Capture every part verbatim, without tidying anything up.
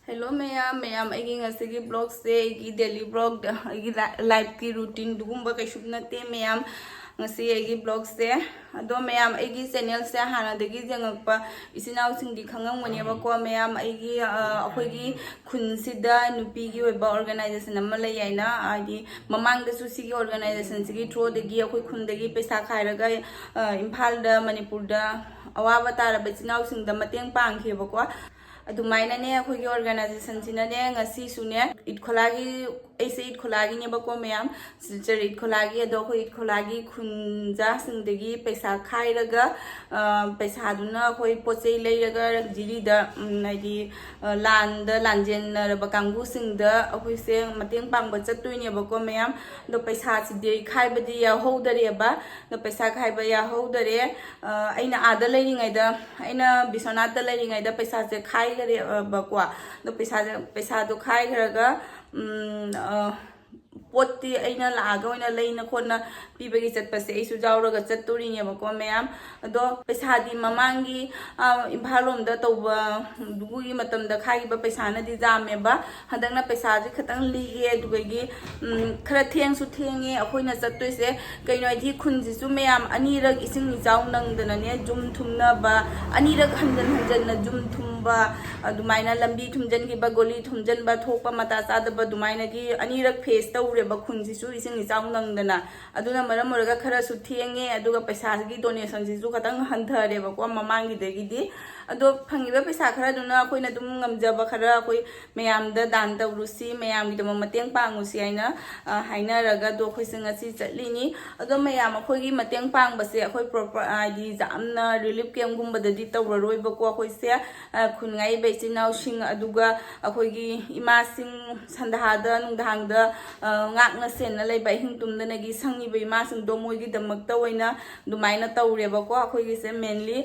Hello ꯃꯌꯥꯝ, ꯃꯌꯥꯝ ꯑꯩꯒꯤ ꯉꯁꯤꯒꯤ vlogꯁꯦ ꯑꯩꯒꯤ daily vlog, ꯑꯩꯒꯤ ꯂꯥꯏꯐꯀꯤ ꯔꯨꯇꯤꯟꯗꯨꯒꯨꯝꯕ ꯀꯩꯁꯨ ꯅꯠꯇꯦ ꯃꯌꯥꯝ꯫ ꯉꯁꯤ ꯑꯩꯒꯤ vlogꯁꯦ, ꯑꯗꯣ ꯃꯌꯥꯝ ꯑꯩꯒꯤ channelꯁꯦ ꯍꯥꯟꯅꯗꯒꯤ ꯌꯦꯡꯉꯛꯄ ꯏꯆꯤꯟ ꯏꯅꯥꯎꯁꯤꯡꯗꯤ ꯈꯪꯉꯝꯒꯅꯦꯕꯀꯣ ꯃꯌꯥꯝ꯫ ꯑꯩꯒꯤ ꯑ, ꯑꯩꯈꯣꯏꯒꯤ ꯈꯨꯟꯁꯤꯗ ꯅꯨꯄꯤꯒꯤ ꯑꯣꯏꯕ organization ꯑꯃ ꯂꯩ ꯍꯥꯏꯅ, ꯍꯥꯏꯗꯤ ꯃꯃꯥꯡꯗꯁꯨ ꯁꯤꯒꯤ organizationꯁꯤꯒꯤ throughꯗꯒꯤ ꯑꯩꯈꯣꯏ ꯈꯨꯟꯗꯒꯤ ꯄꯩꯁꯥ ꯈꯥꯏꯔꯒ ꯑ, ꯏꯝꯐꯥꯜꯗ, ꯃꯅꯤꯄꯨꯔꯗ ꯑꯋꯥꯕ ꯇꯥꯔꯕ ꯏꯆꯤꯟ ꯏꯅꯥꯎꯁꯤꯡꯗ ꯃꯇꯦꯡ ꯄꯥꯡꯈꯤꯕꯀꯣ꯫ ꯑꯗꯨꯃꯥꯏꯅꯅꯦ ꯑꯩꯈꯣꯏꯒꯤ organizationꯁꯤꯅꯅꯦ ꯉꯁꯤꯁꯨꯅꯦ ꯏꯠꯈꯣꯂꯥꯒꯤ, ꯑꯩꯁꯦ ꯏꯠꯈꯣꯂꯥꯒꯤꯅꯦꯕꯀꯣ ꯃꯌꯥꯝ, ꯁꯤꯜꯆꯔ ꯏꯠꯈꯣꯂꯥꯒꯤ꯫ ꯑꯗꯣ ꯑꯩꯈꯣꯏ ꯏꯠꯈꯣꯂꯥꯒꯤ ꯈꯨꯟꯖꯥꯁꯤꯡꯗꯒꯤ ꯄꯩꯁꯥ ꯈꯥꯏꯔꯒ ꯑ, ꯄꯩꯁꯥꯗꯨꯅ ꯑꯩꯈꯣꯏ ꯄꯣꯠ ꯆꯩ ꯂꯩꯔꯒ ꯖꯤꯔꯤꯗ, ꯎꯝ, ꯍꯥꯏꯗꯤ ꯑ, ꯂꯥꯟꯗ ꯂꯥꯟꯖꯦꯟꯅꯔꯕ ꯀꯥꯡꯕꯨꯁꯤꯡꯗ ꯑꯩꯈꯣꯏꯁꯦ ꯃꯇꯦꯡ ꯄꯥꯡꯕ ꯆꯠꯇꯣꯏꯅꯦꯕꯀꯣ ꯃꯌꯥꯝ꯫ ꯑꯗꯣ ꯄꯩꯁꯥꯁꯤꯗꯤ ꯈꯥꯏꯕꯗꯤ ꯌꯥꯎꯍꯧꯗꯔꯦꯕ꯫ ꯑꯗꯣ ꯄꯩꯁꯥ ꯈꯥꯏꯕ ꯌꯥꯎꯍꯧꯗꯔꯦ꯫ ꯑ, ꯑꯩꯅ ꯑꯥꯗ ꯂꯩꯔꯤꯉꯩꯗ, ꯑꯩꯅ ꯕꯤꯁ꯭ꯋꯥꯅꯥꯊꯇ ꯂꯩꯔꯤꯉꯩꯗ ꯄꯩꯁꯥꯁꯦ ꯈꯥꯏꯈꯔꯦꯕꯀꯣ꯫ ꯑꯗꯣ ꯄꯩꯁꯥꯁꯦ, ꯄꯩꯁꯥꯗꯣ ꯈꯥꯏꯈ꯭ꯔꯒ, ꯎꯝ, ꯑ, ꯄꯣꯠꯇꯤ ꯑꯩꯅ ꯂꯥꯛꯑꯒ ꯑꯣꯏꯅ ꯂꯩꯅ ꯈꯣꯠꯅ ꯄꯤꯕꯒꯤ ꯆꯠꯄꯁꯦ ꯑꯩꯁꯨ ꯌꯥꯎꯔꯒ ꯆꯠꯇꯣꯔꯤꯅꯦꯕꯀꯣ ꯃꯌꯥꯝ꯫ ꯑꯗꯣ ꯄꯩꯁꯥꯗꯤ ꯃꯃꯥꯡꯒꯤ, ꯑ, ꯏꯝꯐꯥꯜ ꯂꯣꯝꯗ ꯇꯧꯕꯗꯨꯒꯤ ꯃꯇꯝꯗ ꯈꯥꯏꯈꯤꯕ ꯄꯩꯁꯥꯅꯗꯤ ꯌꯥꯝꯃꯦꯕ꯫ ꯍꯟꯗꯛꯅ ꯄꯩꯁꯥꯁꯦ ꯈꯤꯇꯪ ꯂꯤꯛꯑꯦ, ꯑꯗꯨꯗꯒꯤ, ꯎꯝ, ꯈꯔ ꯊꯦꯡꯁꯨ ꯊꯦꯡꯉꯦ ꯑꯩꯈꯣꯏꯅ ꯆꯠꯇꯣꯏꯁꯦ꯫ ꯀꯩꯅꯣ ꯍꯥꯏꯗꯤ ꯈꯨꯟꯁꯤꯁꯨ ꯃꯌꯥꯝ ꯑꯅꯤꯔꯛ ꯏꯁꯤꯡ ꯏꯆꯥꯎ ꯅꯪꯗꯅꯅꯦ ꯌꯨꯝ ꯊꯨꯝꯅꯕ, ꯑꯅꯤꯔꯛ ꯍꯟꯖꯟ ꯍꯟꯖꯟꯅ ꯌꯨꯝ ꯊꯨꯝꯕ, ꯑꯗꯨꯃꯥꯏꯅ ꯂꯝꯕꯤ ꯊꯨꯝꯖꯟꯈꯤꯕ, ꯒꯣꯂꯤ ꯊꯨꯝꯖꯟꯕ, ꯊꯣꯛꯄ ꯃꯇꯥ ꯆꯥꯗꯕ ꯑꯗꯨꯃꯥꯏꯅꯒꯤ ꯑꯅꯤꯔꯛ face ꯇꯧꯔꯦꯕ ꯈꯨꯟꯁꯤꯁꯨ ꯏꯁꯤꯡ ꯏꯆꯥꯎ ꯅꯪꯗꯅ꯫ ꯑꯗꯨꯅ ꯃꯔꯝ ꯑꯣꯏꯔꯒ ꯈꯔꯁꯨ ꯊꯦꯡꯉꯦ, ꯑꯗꯨꯒ ꯄꯩꯁꯥꯒꯤ donationꯁꯤꯁꯨ ꯈꯇꯪ ꯍꯟꯊꯔꯦꯕꯀꯣ ꯃꯃꯥꯡꯒꯤꯗꯒꯤꯗꯤ꯫ ꯑꯗꯣ ꯐꯪꯉꯤꯕ ꯄꯩꯁꯥ ꯈꯔꯗꯨꯅ ꯑꯩꯈꯣꯏꯅ ꯑꯗꯨꯝ ꯉꯝꯖꯕ ꯈꯔ ꯑꯩꯈꯣꯏ ꯃꯌꯥꯝꯗ ꯗꯥꯟ ꯇꯧꯔꯨꯁꯤ, ꯃꯌꯥꯝꯒꯤꯗꯃꯛ ꯃꯇꯦꯡ ꯄꯥꯡꯉꯨꯁꯤ ꯍꯥꯏꯅ, ꯑ, ꯍꯥꯏꯅꯔꯒ ꯑꯗꯣ ꯑꯩꯈꯣꯏꯁꯦ ꯉꯁꯤ ꯆꯠꯂꯤꯅꯤ꯫ ꯑꯗꯣ ꯃꯌꯥꯝ ꯑꯩꯈꯣꯏꯒꯤ ꯃꯇꯦꯡ ꯄꯥꯡꯕꯁꯦ ꯑꯩꯈꯣꯏ proper, ꯍꯥꯏꯗꯤ ꯌꯥꯝꯅ relief campꯒꯨꯝꯕꯗꯗꯤ ꯇꯧꯔꯔꯣꯏꯕꯀꯣ ꯑꯩꯈꯣꯏꯁꯦ꯫ ꯑ, ꯈꯨꯟꯉꯥꯏꯕ ꯏꯆꯤꯟ ꯏꯅꯥꯎꯁꯤꯡ, ꯑꯗꯨꯒ ꯑꯩꯈꯣꯏꯒꯤ ꯏꯃꯥꯁꯤꯡ ꯁꯟꯗꯥꯗ ꯅꯨꯡꯗꯥꯡꯗ, ꯑ, ꯉꯥꯛꯅ ꯁꯦꯟꯅ ꯂꯩꯕ, ꯑꯍꯤꯡ ꯇꯨꯝꯗꯅꯒꯤ ꯁꯪꯉꯤꯕ ꯏꯃꯥꯁꯤꯡꯗꯣ ꯃꯣꯏꯒꯤꯗꯃꯛꯇ ꯑꯣꯏꯅ ꯑꯗꯨꯃꯥꯏꯅ ꯇꯧꯔꯦꯕꯀꯣ ꯑꯩꯈꯣꯏꯒꯤꯁꯦ mainly꯫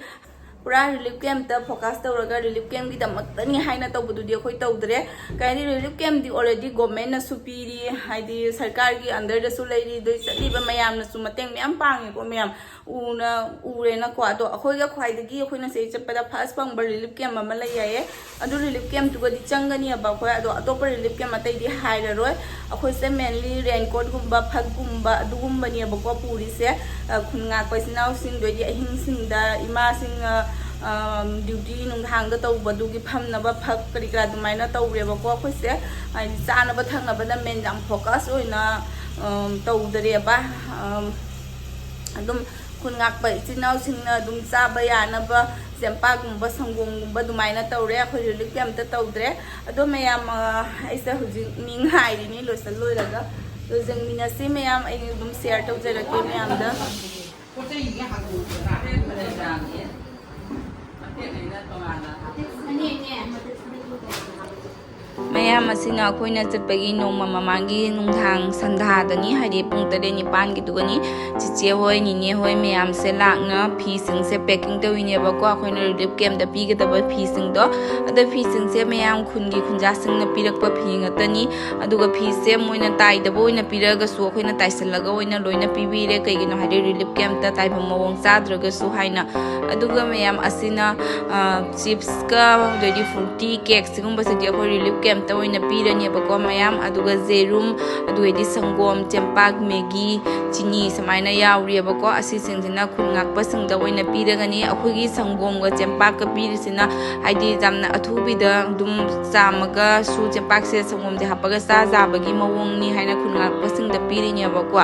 ꯄꯨꯔꯥ ꯔꯤꯂꯤꯐ ꯀꯦꯝꯞꯇ ꯐꯣꯀꯁ ꯇꯧꯔꯒ ꯔꯤꯂꯤꯐ ꯀꯦꯝꯞꯀꯤꯗꯃꯛꯇꯅꯤ ꯍꯥꯏꯅ ꯇꯧꯕꯗꯨꯗꯤ ꯑꯩꯈꯣꯏ ꯇꯧꯗ꯭ꯔꯦ꯫ ꯀꯩ ꯍꯥꯏꯅꯤ, ꯔꯤꯂꯤꯐ ꯀꯦꯝꯞꯇꯤ ꯑꯣꯜꯔꯦꯗꯤ ꯒꯣꯔꯃꯦꯟꯅꯁꯨ ꯄꯤꯔꯤ, ꯍꯥꯏꯗꯤ ꯁꯔꯀꯥꯔꯒꯤ ꯑꯟꯗꯔꯗꯁꯨ ꯂꯩꯔꯤ, ꯑꯗꯨ ꯆꯠꯂꯤꯕ ꯃꯌꯥꯝꯅꯁꯨ ꯃꯇꯦꯡ ꯃꯌꯥꯝ ꯄꯥꯡꯉꯦꯀꯣ ꯃꯌꯥꯝ꯫ ꯎꯅ ꯎꯔꯦꯅꯀꯣ꯫ ꯑꯗꯣ ꯑꯩꯈꯣꯏꯒ ꯈ꯭ꯋꯥꯏꯗꯒꯤ ꯑꯩꯈꯣꯏꯅ ꯁꯤꯗꯩ ꯆꯠꯄꯗ ꯐꯥꯔꯁ ꯐꯪꯕ ꯔꯤꯂꯤꯐ ꯀꯦꯝꯞ ꯑꯃ ꯂꯩ ꯍꯥꯏꯌꯦ꯫ ꯑꯗꯨ ꯔꯤꯂꯤꯐ ꯀꯦꯝꯞꯇꯨꯒꯗꯤ ꯆꯪꯒꯅꯤꯕ ꯑꯩꯈꯣꯏ꯫ ꯑꯗꯣ ꯑꯇꯣꯞꯄ ꯔꯤꯂꯤꯐ ꯀꯦꯝꯞ ꯑꯇꯩꯗꯤ ꯍꯥꯏꯔꯔꯣꯏ꯫ ꯑꯩꯈꯣꯏꯁꯦ ꯃꯦꯟꯂꯤ ꯔꯦꯟꯀꯣꯠꯀꯨꯝꯕ, ꯐꯛꯀꯨꯝꯕ ꯑꯗꯨꯒꯨꯝꯕꯅꯦꯕꯀꯣ ꯄꯨꯔꯤꯁꯦ꯫ ꯑ, ꯈꯨꯟ ꯉꯥꯛꯄ ꯏꯆꯤꯟ ꯏꯅꯥꯎꯁꯤꯡꯗꯣꯏꯗꯤ ꯑꯍꯤꯡꯁꯤꯡꯗ ꯏꯃꯥꯁꯤꯡ, ꯑ, ꯑꯝ, ꯗ꯭ꯌꯨꯇꯤ ꯅꯨꯡꯗꯥꯡꯗ ꯇꯧꯕꯗꯨꯒꯤ ꯐꯝꯅꯕ ꯐꯛ ꯀꯔꯤ ꯀꯔꯥ ꯑꯗꯨꯃꯥꯏꯅ ꯇꯧꯔꯦꯕꯀꯣ ꯑꯩꯈꯣꯏꯁꯦ꯫ ꯍꯥꯏꯗꯤ ꯆꯥꯅꯕ ꯊꯛꯅꯕꯗ ꯃꯦꯟ ꯌꯥꯝ ꯐꯣꯀꯁ ꯑꯣꯏꯅ, ꯑꯝ, ꯇꯧꯗꯔꯦꯕ꯫ ꯑꯝ, ꯑꯗꯨꯝ ꯈꯨꯟ ꯉꯥꯛꯄ ꯏꯆꯤꯟ ꯏꯅꯥꯎꯁꯤꯡꯅ ꯑꯗꯨꯝ ꯆꯥꯕ ꯌꯥꯅꯕ ꯆꯦꯡꯄꯥꯛꯀꯨꯝꯕ, ꯁꯪꯒꯣꯝꯒꯨꯝꯕ ꯑꯗꯨꯃꯥꯏꯅ ꯇꯧꯔꯦ꯫ ꯑꯩꯈꯣꯏ ꯔꯤꯂꯤꯐ ꯀꯦꯝꯞꯇ ꯇꯧꯗ꯭ꯔꯦ꯫ ꯑꯗꯣ ꯃꯌꯥꯝ, ꯑ, ꯑꯩꯁꯦ ꯍꯧꯖꯤꯛ ꯃꯤ ꯉꯥꯏꯔꯤꯅꯤ ꯂꯣꯏꯁꯤꯜ ꯂꯣꯏꯔꯒ꯫ ꯂꯣꯏꯁꯤꯟꯃꯤꯟꯅꯁꯤ ꯃꯌꯥꯝ, ꯑꯩ ꯑꯗꯨꯝ ꯁꯤꯌꯔ ꯇꯧꯖꯔꯛꯀꯦ ꯃꯌꯥꯝꯗ꯫ ꯃꯌꯥꯝ ꯑꯁꯤꯅ ꯑꯩꯈꯣꯏꯅ ꯆꯠꯄꯒꯤ ꯅꯣꯡꯃ ꯃꯃꯥꯡꯒꯤ ꯅꯨꯡꯗꯥꯡ ꯁꯟꯗꯥꯗꯅꯤ, ꯍꯥꯏꯗꯤ ꯄꯨꯡ ꯇꯔꯦꯠ ꯅꯤꯄꯥꯟꯒꯤꯗꯨꯒꯅꯤ꯫ ꯆꯤꯆꯦ ꯍꯣꯏ, ꯅꯤꯅꯦ ꯍꯣꯏ ꯃꯌꯥꯝꯁꯦ ꯂꯥꯛꯅ ꯐꯤꯁꯤꯡꯁꯦ ꯄꯦꯀꯤꯡ ꯇꯧꯔꯤꯅꯦꯕꯀꯣ, ꯑꯩꯈꯣꯏꯅ ꯔꯤꯂꯤꯐ ꯀꯦꯝꯞꯇ ꯄꯤꯒꯗꯕ ꯐꯤꯁꯤꯡꯗꯣ꯫ ꯑꯗꯣ ꯐꯤꯁꯤꯡꯁꯦ ꯃꯌꯥꯝ ꯈꯨꯟꯒꯤ ꯈꯨꯟꯖꯥꯁꯤꯡꯅ ꯄꯤꯔꯛꯄ ꯐꯤ ꯉꯥꯛꯇꯅꯤ꯫ ꯑꯗꯨꯒ ꯐꯤꯁꯦ ꯃꯣꯏꯅ ꯇꯥꯏꯗꯕ ꯑꯣꯏꯅ ꯄꯤꯔꯛꯑꯒꯁꯨ ꯑꯩꯈꯣꯏꯅ ꯇꯥꯏꯁꯜꯂꯒ ꯑꯣꯏꯅ ꯂꯣꯏꯅ ꯄꯤꯕꯤꯔꯦ, ꯀꯩꯒꯤꯅꯣ ꯍꯥꯏꯗꯤ ꯔꯤꯂꯤꯐ ꯀꯦꯝꯞꯇ ꯇꯥꯏꯐꯝ ꯃꯑꯣꯡ ꯆꯥꯗ꯭ꯔꯒꯁꯨ ꯍꯥꯏꯅ꯫ ꯑꯗꯨꯒ ꯃꯌꯥꯝ ꯑꯁꯤꯅ, ꯑ, ꯆꯤꯞꯁꯀ ꯑꯗꯩꯗꯤ ꯐ꯭ꯔꯨꯇꯤ, ꯀꯦꯛ ꯁꯤꯒꯨꯝꯕꯁꯤꯗꯤ ꯑꯩꯈꯣꯏ ꯔꯤꯂꯤꯐ ꯀꯦꯝꯞꯇ ꯑꯣꯏꯅ ꯄꯤꯔꯅꯦꯕꯀꯣ ꯃꯌꯥꯝ꯫ ꯑꯗꯨꯒ ꯖꯦꯔꯨꯝ, ꯑꯗꯨꯒꯩꯗꯤ ꯁꯪꯒꯣꯝ, ꯆꯦꯡꯄꯥꯛ, ꯃꯦꯒꯤ, ꯆꯤꯅꯤ ꯁꯨꯃꯥꯏꯅ ꯌꯥꯎꯔꯤꯑꯕꯀꯣ꯫ ꯑꯁꯤꯁꯤꯡꯁꯤꯅ ꯈꯨꯟ ꯉꯥꯛꯄꯁꯤꯡꯗ ꯑꯣꯏꯅ ꯄꯤꯔꯒꯅꯤ꯫ ꯑꯩꯈꯣꯏꯒꯤ ꯁꯪꯒꯣꯝꯒ ꯆꯦꯡꯄꯥꯛꯀ ꯄꯤꯔꯤꯁꯤꯅ ꯍꯥꯏꯗꯤ ꯌꯥꯝꯅ ꯑꯊꯨꯕꯤꯗ ꯑꯗꯨꯝ ꯆꯥꯝꯃꯒꯁꯨ ꯆꯦꯡꯄꯥꯛꯁꯦ ꯁꯪꯒꯣꯝꯁꯦ ꯍꯥꯞꯄꯒ ꯆꯥ ꯆꯥꯕꯒꯤ ꯃꯑꯣꯡꯅꯤ ꯍꯥꯏꯅ ꯈꯨꯟ ꯉꯥꯛꯄꯁꯤꯡꯗ ꯄꯤꯔꯤꯅꯦꯕꯀꯣ꯫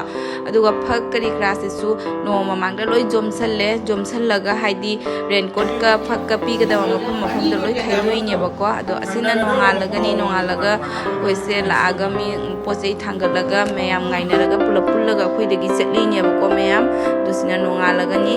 ꯑꯗꯨꯒ ꯐꯛ ꯀꯔꯤ ꯀꯔꯥꯁꯤꯁꯨ ꯅꯣꯡꯃ ꯃꯃꯥꯡꯗ ꯂꯣꯏ ꯌꯣꯝꯁꯜꯂꯦ꯫ ꯌꯣꯝꯁꯜꯂꯒ ꯍꯥꯏꯗꯤ ꯔꯦꯟꯀꯣꯠꯀ ꯐꯛꯀ ꯄꯤꯒꯗꯕ ꯃꯐꯝ ꯃꯐꯝꯗ ꯂꯣꯏ ꯈꯥꯏꯗꯣꯛꯏꯅꯦꯕꯀꯣ꯫ ꯑꯗꯣ ꯑꯁꯤꯅ ꯅꯣꯡꯉꯥꯜꯂꯒꯅꯤ꯫ ꯅꯣꯡꯉꯥꯜꯂꯒ ꯑꯩꯈꯣꯏꯁꯦ ꯂꯥꯛꯑꯒ ꯃꯤ ꯄꯣꯠ ꯆꯩ ꯊꯥꯡꯒꯠꯂꯒ ꯃꯌꯥꯝ ꯉꯥꯏꯅꯔꯒ ꯄꯨꯂꯞ ꯄꯨꯜꯂꯒ ꯑꯩꯈꯣꯏꯗꯒꯤ ꯆꯠꯂꯤꯅꯦꯕꯀꯣ ꯃꯌꯥꯝ꯫ ꯑꯗꯨ ꯁꯤꯅ ꯅꯣꯡꯉꯥꯜꯂꯒꯅꯤ꯫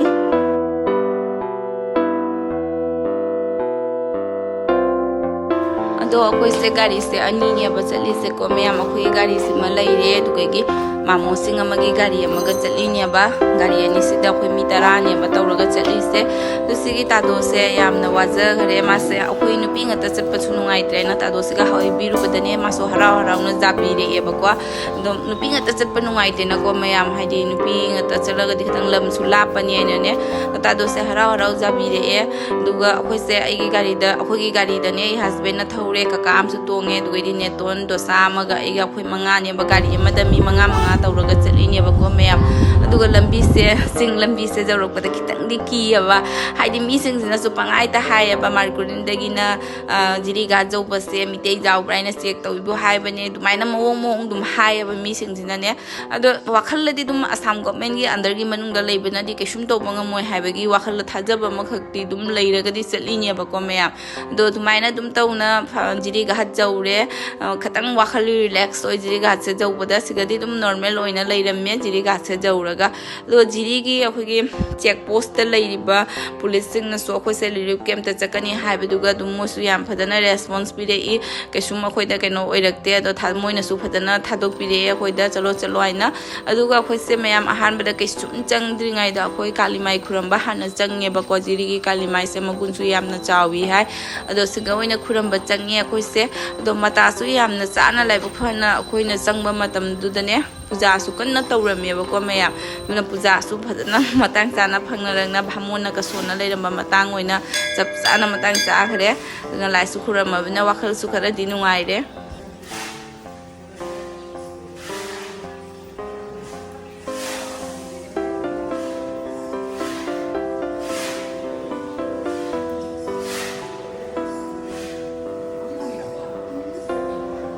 ꯑꯗꯣ ꯑꯩꯈꯣꯏꯁꯦ ꯒꯥꯔꯤꯁꯦ ꯑꯅꯤꯅꯦꯕ ꯆꯠꯂꯤꯁꯦꯀꯣ ꯃꯌꯥꯝ꯫ ꯑꯩꯈꯣꯏꯒꯤ ꯒꯥꯔꯤꯁꯤꯃ ꯂꯩꯔꯦ, ꯑꯗꯨꯗꯒꯤ ꯃꯥꯃꯣꯁꯤꯡ ꯑꯃꯒꯤ ꯒꯥꯔꯤ ꯑꯃꯒ ꯆꯠꯂꯤꯅꯦꯕ꯫ ꯒꯥꯔꯤ ꯑꯅꯤꯁꯤꯗ ꯑꯩꯈꯣꯏ ꯃꯤ ꯇꯔꯥꯅꯦꯕ ꯇꯧꯔꯒ ꯆꯠꯂꯤꯁꯦ꯫ ꯑꯗꯨ ꯁꯤꯒꯤ ꯇꯥꯗꯣꯁꯦ ꯌꯥꯝꯅ ꯋꯥꯖꯈꯔꯦ꯫ ꯃꯥꯁꯦ ꯑꯩꯈꯣꯏ ꯅꯨꯄꯤ ꯉꯥꯛꯇ ꯆꯠꯄꯁꯨ ꯅꯨꯡꯉꯥꯏꯇ꯭ꯔꯦꯅ ꯇꯥꯗꯣꯁꯤꯒ ꯍꯥꯏꯕꯤꯔꯨꯕꯗꯅꯦ, ꯃꯥꯁꯨ ꯍꯔꯥꯎ ꯍꯔꯥꯎꯅ ꯌꯥꯕꯤꯔꯛꯑꯦꯕꯀꯣ꯫ ꯑꯗꯨꯝ ꯅꯨꯄꯤ ꯉꯥꯛꯇ ꯆꯠꯄ ꯅꯨꯡꯉꯥꯏꯇꯦꯅꯀꯣ ꯃꯌꯥꯝ, ꯍꯥꯏꯗꯤ ꯅꯨꯄꯤ ꯉꯥꯛꯇ ꯆꯠꯂꯒꯗꯤ ꯈꯤꯇꯪ ꯂꯝꯁꯨ ꯂꯥꯞꯄꯅꯤ ꯍꯥꯏꯅꯅꯦ꯫ ꯇꯥꯗꯣꯁꯦ ꯍꯔꯥꯎ ꯍꯔꯥꯎ ꯌꯥꯕꯤꯔꯛꯑꯦ꯫ ꯑꯗꯨꯒ ꯑꯩꯈꯣꯏꯁꯦ ꯑꯩꯒꯤ ꯒꯥꯔꯤꯗ, ꯑꯩꯈꯣꯏꯒꯤ ꯒꯥꯔꯤꯗꯅꯦ ꯑꯩ ꯍꯁꯕꯦꯟꯅ ꯊꯧꯔꯦ, ꯀꯀꯥ ꯑꯃꯁꯨ ꯇꯣꯡꯉꯦ, ꯑꯗꯨꯒꯩꯗꯤ ꯅꯦꯇꯣꯟ, ꯗꯣꯁꯥ ꯑꯃꯒ ꯑꯩꯒ, ꯑꯩꯈꯣꯏ ꯃꯉꯥꯅꯦꯕ ꯒꯥꯔꯤ ꯑꯃꯗ ꯃꯤ ꯃꯉꯥ ꯃꯉꯥ ꯇꯧꯔꯒ ꯆꯠꯂꯤꯅꯦꯕꯀꯣ ꯃꯌꯥꯝ꯫ ꯑꯗꯨꯒ ꯂꯝꯕꯤꯁꯦ, ꯆꯤꯡ ꯂꯝꯕꯤꯁꯦ ꯌꯧꯔꯛꯄꯗ ꯈꯤꯇꯪꯗꯤ ꯀꯤꯌꯦꯕ, ꯍꯥꯏꯗꯤ ꯃꯤꯁꯤꯡꯁꯤꯅꯁꯨ ꯄꯪꯍꯥꯏꯇ ꯍꯥꯏꯌꯦꯕ, ꯃꯥꯔꯀꯨꯔꯤꯟꯗꯒꯤꯅ ꯑ, ꯖꯤꯔꯤꯒꯥ ꯌꯧꯕꯁꯦ ꯃꯤꯇꯩ ꯌꯥꯎꯕ꯭ꯔꯥ ꯍꯥꯏꯅ ꯆꯦꯛ ꯇꯧꯕꯤꯌꯨ ꯍꯥꯏꯕꯅꯦ, ꯑꯗꯨꯃꯥꯏꯅ ꯃꯑꯣꯡ ꯃꯑꯣꯡ ꯑꯗꯨꯝ ꯍꯥꯏꯌꯦꯕ ꯃꯤꯁꯤꯡꯁꯤꯅꯅꯦ꯫ ꯑꯗꯣ ꯋꯥꯈꯜꯗꯗꯤ ꯑꯗꯨꯝ ꯑꯁꯥꯝ ꯒꯣꯔꯃꯦꯟꯒꯤ ꯑꯟꯗꯔꯒꯤ ꯃꯅꯨꯡꯗ ꯂꯩꯕꯅꯗꯤ ꯀꯩꯁꯨꯝ ꯇꯧꯕ ꯉꯝꯃꯣꯏ ꯍꯥꯏꯕꯒꯤ ꯋꯥꯈꯜꯗ ꯊꯥꯖꯕ ꯑꯃꯈꯛꯇꯤ ꯑꯗꯨꯝ ꯂꯩꯔꯒꯗꯤ ꯆꯠꯂꯤꯅꯦꯕꯀꯣ ꯃꯌꯥꯝ꯫ ꯑꯗꯣ ꯑꯗꯨꯃꯥꯏꯅ ꯑꯗꯨꯝ ꯇꯧꯅ ꯐ-, ꯖꯤꯔꯤꯒꯥꯠ ꯌꯧꯔꯦ꯫ ꯑ, ꯈꯤꯇꯪ ꯋꯥꯈꯜ ꯔꯤꯂꯦꯛꯁ ꯑꯣꯏ ꯖꯤꯔꯤꯒꯥꯠꯁꯦ ꯌꯧꯕꯗ꯫ ꯁꯤꯗꯗꯤ ꯑꯗꯨꯝ ꯅꯣꯔꯃꯦꯜ ꯑꯣꯏꯅ ꯂꯩꯔꯝꯃꯦ ꯖꯤꯔꯤꯒꯥꯠꯁꯦ ꯌꯧꯔꯒ꯫ ꯑꯗꯨꯒ ꯖꯤꯔꯤꯒꯤ ꯑꯩꯈꯣꯏꯒꯤ ꯆꯦꯛ ꯄꯣꯁꯇ ꯂꯩꯔꯤꯕ ꯄꯨꯂꯤꯁꯁꯤꯡꯅꯁꯨ ꯑꯩꯈꯣꯏꯁꯦ ꯔꯤꯂꯤꯐ ꯀꯦꯝꯞꯇ ꯆꯠꯀꯅꯤ ꯍꯥꯏꯕꯗꯨꯒ ꯑꯗꯨꯝ ꯃꯣꯏꯁꯨ ꯌꯥꯝ ꯐꯖꯅ ꯔꯦꯁꯄꯣꯟꯁ ꯄꯤꯔꯛꯏ꯫ ꯀꯩꯁꯨꯝ ꯑꯩꯈꯣꯏꯗ ꯀꯩꯅꯣ ꯑꯣꯏꯔꯛꯇꯦ꯫ ꯑꯗꯣ ꯊꯥ-, ꯃꯣꯏꯅꯁꯨ ꯐꯖꯅ ꯊꯥꯗꯣꯛꯄꯤꯔꯛꯑꯦ ꯑꯩꯈꯣꯏꯗ, "ꯆꯠꯂꯣ, ꯆꯠꯂꯣ" ꯍꯥꯏꯅ꯫ ꯑꯗꯨꯒ ꯑꯩꯈꯣꯏꯁꯦ ꯃꯌꯥꯝ ꯑꯍꯥꯟꯕꯗ ꯀꯩꯁꯨꯝ ꯆꯪꯗ꯭ꯔꯤꯉꯩꯗ ꯑꯩꯈꯣꯏ ꯀꯥꯂꯤ ꯃꯥꯏ ꯈꯨꯔꯝꯕ ꯍꯥꯟꯅ ꯆꯪꯉꯦꯕꯀꯣ꯫ ꯖꯤꯔꯤꯒꯤ ꯀꯥꯂꯤ ꯃꯥꯏꯁꯦ ꯃꯒꯨꯟꯁꯨ ꯌꯥꯝꯅ ꯆꯥꯎꯏ ꯍꯥꯏ꯫ ꯑꯗꯣ ꯁꯤꯗ ꯑꯣꯏꯅ ꯈꯨꯔꯝꯕ ꯆꯪꯉꯦ ꯑꯩꯈꯣꯏꯁꯦ꯫ ꯑꯗꯣ ꯃꯇꯥꯁꯨ ꯌꯥꯝꯅ ꯆꯥꯅ ꯂꯥꯏꯕꯛ ꯐꯅ ꯑꯩꯈꯣꯏꯅ ꯆꯪꯕ ꯃꯇꯝꯗꯨꯗꯅꯦ, ꯄꯨꯖꯥꯁꯨ ꯀꯟꯅ ꯇꯧꯔꯝꯃꯦꯕꯀꯣ ꯃꯌꯥꯝ꯫ ꯑꯗꯨꯅ ꯄꯨꯖꯥꯁꯨ ꯐꯖꯅ ꯃꯇꯥꯡ ꯆꯥꯅ ꯐꯪꯅꯔꯛꯅ ꯚꯥꯃꯣꯟꯅ ꯀꯁꯣꯟꯅ ꯂꯩꯔꯝꯕ ꯃꯇꯥꯡ ꯑꯣꯏꯅ ꯆꯞ ꯆꯥꯅ ꯃꯇꯥꯡ ꯆꯥꯈ꯭ꯔꯦ꯫ ꯑꯗꯨꯅ ꯂꯥꯏꯁꯨ ꯈꯨꯔꯝꯃꯕꯅꯤꯅ ꯋꯥꯈꯜꯁꯨ ꯈꯔꯗꯤ ꯅꯨꯡꯉꯥꯏꯔꯦ꯫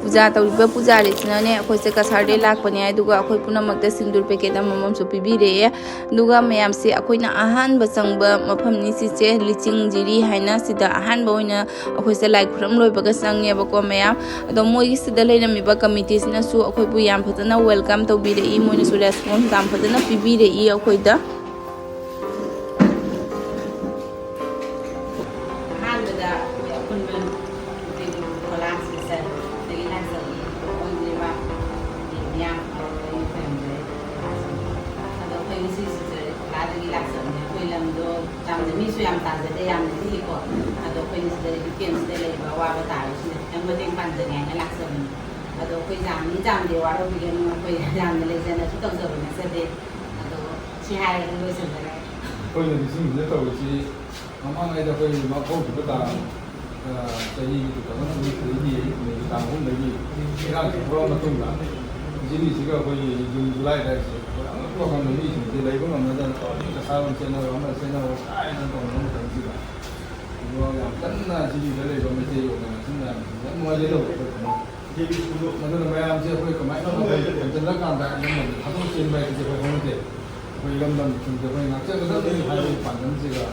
ꯄꯨꯖꯥ ꯇꯧꯔꯤꯕ ꯄꯨꯖꯥꯔꯤꯁꯤꯅꯅꯦ, ꯑꯩꯈꯣꯏꯁꯦ ꯀꯁꯥꯔꯗꯩ ꯂꯥꯛꯄꯅꯦ, ꯑꯗꯨꯒ ꯑꯩꯈꯣꯏ ꯄꯨꯝꯅꯃꯛꯇ ꯁꯤꯟꯗꯨꯔ ꯄꯦꯀꯦꯠ ꯑꯃꯃꯝꯁꯨ ꯄꯤꯕꯤꯔꯛꯑꯦ꯫ ꯑꯗꯨꯒ ꯃꯌꯥꯝꯁꯦ ꯑꯩꯈꯣꯏꯅ ꯑꯍꯥꯟꯕ ꯆꯪꯕ ꯃꯐꯝꯅꯤ ꯁꯤꯁꯦ, ꯂꯤꯆꯤꯡ ꯖꯤꯔꯤ ꯍꯥꯏꯅ꯫ ꯁꯤꯗ ꯑꯍꯥꯟꯕ ꯑꯣꯏꯅ ꯑꯩꯈꯣꯏꯁꯦ ꯂꯥꯏ ꯈꯨꯔꯝ ꯂꯣꯏꯕꯒ ꯆꯪꯉꯦꯕꯀꯣ ꯃꯌꯥꯝ꯫ ꯑꯗꯣ ꯃꯣꯏꯒꯤꯁꯤꯗ ꯂꯩꯔꯝꯃꯤꯕ ꯀꯃꯤꯇꯤꯁꯤꯅꯁꯨ ꯑꯩꯈꯣꯏꯕꯨ ꯌꯥꯝ ꯐꯖꯅ ꯋꯦꯜꯀꯝ ꯇꯧꯕꯤꯔꯛꯏ, ꯃꯣꯏꯅꯁꯨ ꯔꯦꯁꯄꯣꯟꯁ ꯌꯥꯝ ꯐꯖꯅ ꯄꯤꯕꯤꯔꯛꯏ ꯑꯩꯈꯣꯏꯗ꯫ ꯑꯍꯥꯟꯕꯗ ꯑꯩꯈꯣꯏ ꯑꯄꯨꯟꯕ ꯃꯩꯇꯩ ꯒ꯭ꯔꯨꯞ ꯀꯣꯂꯥꯁ ꯁꯤꯁꯇꯔꯗꯒꯤ ꯂꯥꯛꯆꯕꯅꯤ꯫ ꯑꯣꯏꯗ꯭ꯔꯤꯕ ꯃꯤꯌꯥꯝ ꯁꯤꯗ ꯔꯤꯂꯤꯐ ꯀꯦꯝꯁꯤꯗ ꯂꯩꯕ ꯑꯋꯥꯕ ꯇꯥꯕꯁꯤꯡꯗ ꯈꯤꯇꯪ ꯃꯇꯦꯡ ꯄꯥꯡꯖꯒꯦ ꯍꯥꯏꯅ ꯂꯥꯛꯆꯕꯅꯤ꯫ ꯑꯗꯣ ꯑꯩꯈꯣꯏ ꯌꯥꯝ ꯃꯤ ꯌꯥꯝꯗꯦ, ꯋꯥꯔꯧꯕꯤꯒꯅꯨ, ꯑꯩꯈꯣꯏ ꯌꯥꯝꯅ ꯂꯩꯖꯅꯁꯨ ꯇꯧꯖꯕ ꯅꯠꯆꯗꯦ꯫ ꯑꯗꯣ ꯁꯤ ꯍꯥꯏꯔꯒ ꯂꯣꯏꯁꯤꯟꯖꯔꯒꯦ꯫ ꯑꯩꯈꯣꯏꯅ ꯅꯤꯡꯁꯤꯡꯕꯤꯗ ꯇꯧꯔꯤꯁꯤ, ꯃꯃꯥꯡꯉꯩꯗ ꯑꯩꯈꯣꯏ ꯍꯧꯈꯤꯕ ꯇꯥꯡ, ꯑ, ꯆꯍꯤꯒꯤ ꯇꯨ ꯊꯥꯎꯖꯟ ꯇ꯭ꯋꯦꯟꯇꯤ ꯊ꯭ꯔꯤꯒꯤ ꯃꯦꯒꯤ ꯇꯥꯡ ꯑꯍꯨꯝꯗꯒꯤ ꯏꯔꯥꯡ ꯊꯣꯛꯂꯛꯑ ꯃꯇꯨꯡꯗ, ꯖꯤꯔꯤꯁꯤꯒ ꯑꯩꯈꯣꯏꯒꯤ ꯖꯨꯟ ꯖꯨꯂꯥꯏ ꯑꯗꯥꯏꯁꯦ ꯑꯩꯈꯣꯏ ꯑꯉꯛꯄ ꯈꯪꯗ ꯃꯤꯁꯤꯡꯁꯦ ꯂꯩꯕ ꯉꯝꯅꯗꯅ ꯇꯧꯔꯤ, ꯀꯁꯥꯔꯣꯝ ꯆꯦꯟꯅꯔꯣ, ꯑꯃ ꯆꯦꯟꯅꯔꯣ ꯀꯥꯏꯅ ꯇꯧꯅꯕ ꯃꯇꯝꯁꯤꯗ, ꯑꯗꯨꯒ ꯌꯥꯝ ꯀꯟꯅ ꯖꯤꯔꯤꯗ ꯂꯩꯕ ꯃꯩꯇꯩ ꯑꯣꯔꯒꯅꯥꯏꯖꯦꯁꯟ ꯃꯌꯥꯝꯁꯤꯡꯁꯦ ꯌꯥꯝ ꯅꯨꯡꯉꯥꯏꯖꯗꯕ ꯑꯩꯈꯣꯏ ꯊꯃꯣꯏ꯫ ꯑꯗꯨꯅ ꯃꯌꯥꯝꯁꯦ ꯑꯩꯈꯣꯏ ꯀꯃꯥꯏꯅ ꯇꯧꯕ ꯍꯟꯖꯤꯜꯂꯀꯥꯟꯗ ꯑꯅꯝꯕꯅ ꯊꯥꯗꯣꯛ ꯆꯦꯟꯕ ꯍꯥꯏꯕꯁꯦ ꯑꯩꯈꯣꯏ ꯍꯧꯅꯗꯦ꯫ ꯑꯩꯈꯣꯏ ꯏꯔꯝꯗꯝ ꯊꯤꯡꯖꯕ ꯉꯥꯛꯆꯒꯗꯕꯅꯤ ꯍꯥꯏꯕꯒꯤ ꯄꯥꯟꯗꯝꯁꯤꯒ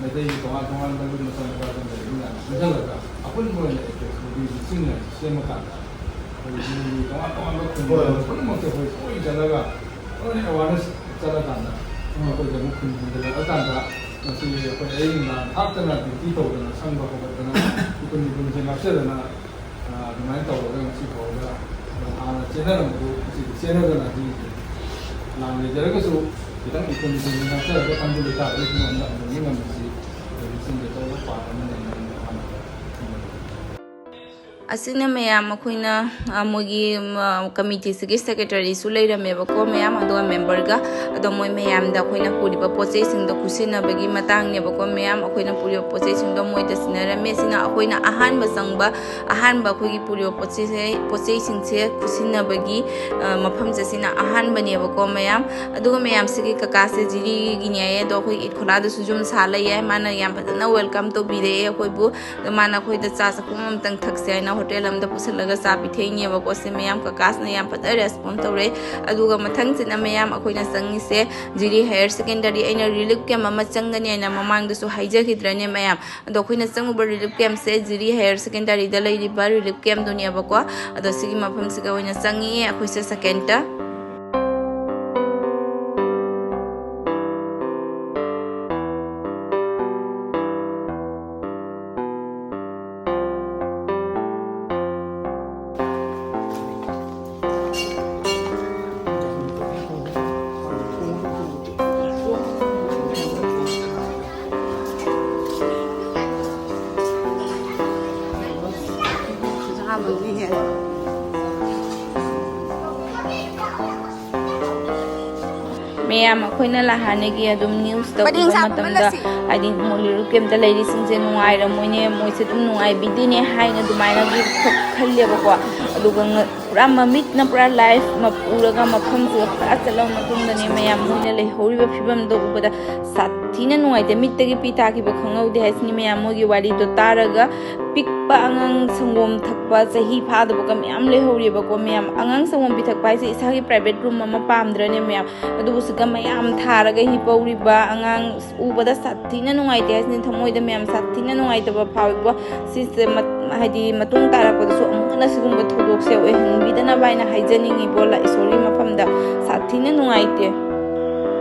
ꯃꯩꯇꯩꯒꯤ ꯇꯣꯉꯥꯟ ꯇꯣꯉꯥꯟꯕ ꯂꯨꯞ ꯃꯆꯥ ꯅꯨꯄꯥꯁꯤꯡ ꯂꯩꯔꯤꯕ ꯃꯌꯥꯝ ꯄꯨꯟꯁꯤꯜꯂꯒ ꯑꯄꯨꯟꯕ ꯑꯣꯏꯅ ꯑꯦꯄꯦꯛꯁ ꯃꯨꯚꯤꯒꯤ ꯆꯤꯡ ꯍꯥꯏꯁꯤ ꯁꯦꯝꯃꯀꯥꯟꯗ ꯑꯩꯈꯣꯏ ꯖꯤꯂꯤꯒꯤ ꯇꯣꯉꯥꯟ ꯇꯣꯉꯥꯟꯕ ꯈꯨꯟ ꯍꯣꯏ, ꯍꯣꯏ꯫ ꯄꯨꯝꯅꯃꯛꯁꯦ ꯑꯩꯈꯣꯏ ꯀꯣꯏ ꯆꯠꯂꯒ ꯂꯣꯏꯅ ꯑꯦꯋꯥꯔꯅꯦꯁ ꯆꯠꯂꯀꯥꯟꯗ ꯑꯩꯈꯣꯏꯁꯦ ꯑꯃꯨꯛ ꯈꯨꯟ ꯍꯟꯖꯤꯜꯂꯛꯑꯀꯥꯟꯗ ꯉꯁꯤ ꯑꯩꯈꯣꯏ ꯑꯌꯨꯛ ꯅꯨꯡꯗꯥꯡ ꯊꯥꯛꯇꯅ ꯗ꯭ꯌꯨꯇꯤ ꯇꯧꯗꯅ ꯁꯪꯕ ꯍꯧꯒꯠꯇꯅ ꯏꯈꯨꯟ ꯏꯈꯨꯟꯁꯦ ꯉꯥꯛꯆꯗꯅ ꯑ, ꯑꯗꯨꯃꯥꯏꯅ ꯇꯧꯔꯒ ꯉꯁꯤ ꯐꯥꯎꯕꯗ ꯍꯥꯟꯅ ꯆꯦꯟꯅꯔꯝꯕꯗꯨ ꯉꯁꯤꯗꯤ ꯆꯦꯟꯅꯗꯅ ꯍꯧꯖꯤꯛ ꯂꯥꯟ ꯂꯩꯖꯔꯒꯁꯨ ꯈꯤꯇꯪ ꯏꯀꯣꯅꯣꯃꯤꯛ ꯉꯥꯛꯆꯔꯒ ꯇꯪꯗꯨ ꯂꯩꯇꯥꯕꯒꯤ ꯐꯤꯕꯝꯗ ꯍꯟꯗꯣꯛꯄ ꯉꯝꯕꯁꯤ ꯑꯩꯈꯣꯏꯒꯤ ꯆꯤꯡꯒꯤ ꯑꯆꯧꯕ ꯄꯥꯔꯠ ꯑꯃꯅꯦꯅ ꯑꯩꯅ ꯑꯍꯥꯟꯕꯗ ꯈꯟꯖꯩ꯫ ꯑꯁꯤꯅ ꯃꯌꯥꯝ ꯑꯩꯈꯣꯏꯅ, ꯑ, ꯃꯣꯏꯒꯤ, ꯑ, ꯀꯃꯤꯇꯤꯁꯤꯒꯤ ꯁꯦꯀ꯭ꯔꯦꯇꯔꯤꯁꯨ ꯂꯩꯔꯝꯃꯦꯕꯀꯣ ꯃꯌꯥꯝ, ꯑꯗꯨꯒ ꯃꯦꯝꯕꯔꯒ꯫ ꯑꯗꯣ ꯃꯣꯏ ꯃꯌꯥꯝꯗ ꯑꯩꯈꯣꯏꯅ ꯄꯨꯔꯤꯕ ꯄꯣꯠ ꯆꯩꯁꯤꯡꯗꯣ ꯈꯨꯠꯁꯤꯟꯅꯕꯒꯤ ꯃꯇꯥꯡꯅꯦꯕꯀꯣ ꯃꯌꯥꯝ꯫ ꯑꯩꯈꯣꯏꯅ ꯄꯨꯔꯤꯕ ꯄꯣꯠ ꯆꯩꯁꯤꯡꯗꯣ ꯃꯣꯏꯗ ꯁꯤꯟꯅꯔꯝꯃꯦ꯫ ꯁꯤꯅ ꯑꯩꯈꯣꯏꯅ ꯑꯍꯥꯟꯕ ꯆꯪꯕ, ꯑꯍꯥꯟꯕ ꯑꯩꯈꯣꯏꯒꯤ ꯄꯨꯔꯤꯕ ꯄꯣꯠ ꯆꯩꯁꯦ, ꯄꯣꯠ ꯆꯩꯁꯤꯡꯁꯦ ꯈꯨꯠꯁꯤꯟꯅꯕꯒꯤ, ꯑ, ꯃꯐꯝꯁꯦ ꯁꯤꯅ ꯑꯍꯥꯟꯕꯅꯦꯕꯀꯣ ꯃꯌꯥꯝ꯫ ꯑꯗꯨꯒ ꯃꯌꯥꯝꯁꯤꯒꯤ ꯀꯀꯥꯁꯦ ꯖꯤꯔꯤꯒꯤꯅꯦ ꯍꯥꯏꯌꯦ, ꯑꯗꯣ ꯑꯩꯈꯣꯏ ꯏꯠꯈꯣꯂꯥꯗꯁꯨ ꯌꯨꯝ ꯁꯥ ꯂꯩ ꯍꯥꯏ꯫ ꯃꯥꯅ ꯌꯥꯝ ꯐꯖꯅ ꯋꯦꯜꯀꯝ ꯇꯧꯕꯤꯔꯛꯑꯦ ꯑꯩꯈꯣꯏꯕꯨ꯫ ꯑꯗꯣ ꯃꯥꯅ ꯑꯩꯈꯣꯏꯗ ꯆꯥ ꯆꯥꯛꯈꯨꯝ ꯑꯃꯇꯪ ꯊꯛꯁꯦ ꯍꯥꯏꯅ ꯍꯣꯇꯦꯜ ꯑꯃꯗ ꯄꯨꯁꯤꯜꯂꯒ ꯆꯥ ꯄꯤꯊꯛꯏꯅꯦꯕꯀꯣ ꯁꯦ ꯃꯌꯥꯝ꯫ ꯀꯀꯥꯁꯤꯅ ꯌꯥꯝ ꯐꯖꯅ ꯔꯦꯁꯄꯣꯟ ꯇꯧꯔꯦ꯫ ꯑꯗꯨꯒ ꯃꯊꯪꯁꯤꯅ ꯃꯌꯥꯝ ꯑꯩꯈꯣꯏꯅ ꯆꯪꯉꯤꯁꯦ ꯖꯤꯔꯤ ꯍꯥꯌꯔ ꯁꯦꯀꯦꯟꯗꯔꯤ, ꯑꯩꯅ ꯔꯤꯂꯤꯐ ꯀꯦꯝ ꯑꯃ ꯆꯪꯒꯅꯤ ꯍꯥꯏꯅ ꯃꯃꯥꯡꯗꯁꯨ ꯍꯥꯏꯖꯈꯤꯗ꯭ꯔꯅꯦ ꯃꯌꯥꯝ꯫ ꯑꯗꯣ ꯑꯩꯈꯣꯏꯅ ꯆꯪꯉꯨꯕ ꯔꯤꯂꯤꯐ ꯀꯦꯝꯁꯦ ꯖꯤꯔꯤ ꯍꯥꯌꯔ ꯁꯦꯀꯦꯟꯗꯔꯤꯗ ꯂꯩꯔꯤꯕ ꯔꯤꯂꯤꯐ ꯀꯦꯝꯗꯨꯅꯦꯕꯀꯣ꯫ ꯑꯗꯣ ꯁꯤꯒꯤ ꯃꯐꯝꯁꯤꯒ ꯑꯣꯏꯅ ꯆꯪꯉꯤ ꯑꯩꯈꯣꯏꯁꯦ ꯁꯦꯀꯦꯟꯗ꯫ ꯃꯌꯥꯝ, ꯑꯩꯈꯣꯏꯅ ꯂꯥꯛꯍꯥꯟꯅꯒꯤ ꯑꯗꯨꯝ ꯅ꯭ꯌꯨꯁꯇ ꯎꯕ ꯃꯇꯝꯗ, ꯍꯥꯏꯗꯤ ꯃꯣꯂꯤꯔꯨ ꯀꯦꯝꯇ ꯂꯩꯔꯤꯁꯤꯡꯁꯦ ꯅꯨꯡꯉꯥꯏꯔꯝꯃꯣꯏꯅꯦ, ꯃꯣꯏꯁꯦ ꯑꯗꯨꯝ ꯅꯨꯡꯉꯥꯏꯕꯤꯗꯦꯅꯦ ꯍꯥꯏꯅ ꯑꯗꯨꯃꯥꯏꯅꯒꯤ ꯈꯜꯂꯦꯕꯀꯣ꯫ ꯑꯗꯨꯒ ꯉ-, ꯄꯨꯔꯥ ꯃꯃꯤꯠꯅ ꯄꯨꯔꯥ ꯂꯥꯏꯐ ꯎꯔꯒ ꯃꯐꯝꯁꯤꯒ ꯄꯨꯔꯥ ꯆꯠꯂꯕ ꯃꯇꯨꯡꯗꯅꯦ ꯃꯌꯥꯝ ꯃꯣꯏꯅ ꯂꯩꯍꯧꯔꯤꯕ ꯐꯤꯕꯝꯗꯣ ꯎꯕꯗ ꯁꯥꯊꯤꯅ ꯅꯨꯡꯉꯥꯏꯇꯦ꯫ ꯃꯤꯠꯇꯒꯤ ꯄꯤ ꯇꯥꯈꯤꯕ ꯈꯪꯍꯧꯗꯦ ꯍꯥꯏꯁꯤꯅꯤ ꯃꯌꯥꯝ꯫ ꯃꯣꯏꯒꯤ ꯋꯥꯔꯤꯗꯣ ꯇꯥꯔꯒ ꯄꯤꯛꯄ ꯑꯉꯥꯡ ꯁꯪꯒꯣꯝ ꯊꯛꯄ ꯆꯍꯤ ꯐꯥꯗꯕꯒ ꯃꯌꯥꯝ ꯂꯩꯍꯧꯔꯤꯕꯀꯣ ꯃꯌꯥꯝ꯫ ꯑꯉꯥꯡ ꯁꯪꯒꯣꯝ ꯄꯤꯊꯛꯄ ꯍꯥꯏꯁꯦ ꯏꯁꯥꯒꯤ ꯄ꯭ꯔꯥꯏꯚꯦꯠ ꯔꯨꯝ ꯑꯃ ꯄꯥꯝꯗ꯭ꯔꯅꯦ ꯃꯌꯥꯝ? ꯑꯗꯨꯕꯨꯁꯨꯒ ꯃꯌꯥꯝ ꯊꯥꯔꯒ ꯍꯤꯞꯄꯧꯔꯤꯕ ꯑꯉꯥꯡ ꯎꯕꯗ ꯁꯥꯊꯤꯅ ꯅꯨꯡꯉꯥꯏꯇꯦ ꯍꯥꯏꯁꯤꯅꯤ꯫ ꯊꯃꯣꯏꯗ ꯃꯌꯥꯝ ꯁꯥꯊꯤꯅ ꯅꯨꯡꯉꯥꯏꯇꯕ ꯐꯥꯎꯏꯀꯣ꯫ ꯁꯤꯁꯦ ꯃꯠ-, ꯍꯥꯏꯗꯤ ꯃꯇꯨꯡ ꯇꯥꯔꯛꯄꯗꯁꯨ ꯑꯃꯨꯛ ꯍꯟꯅ ꯁꯤꯒꯨꯝꯕ ꯊꯧꯗꯣꯛꯁꯦ ꯑꯣꯏꯍꯟꯕꯤꯗꯅꯕ ꯍꯥꯏꯅ ꯍꯥꯏꯖꯅꯤꯡꯉꯤꯀꯣ, ꯂꯥ-, ꯏꯁꯣꯔꯒꯤ ꯃꯐꯝꯗ ꯁꯥꯊꯤꯅ ꯅꯨꯡꯉꯥꯏꯇꯦ꯫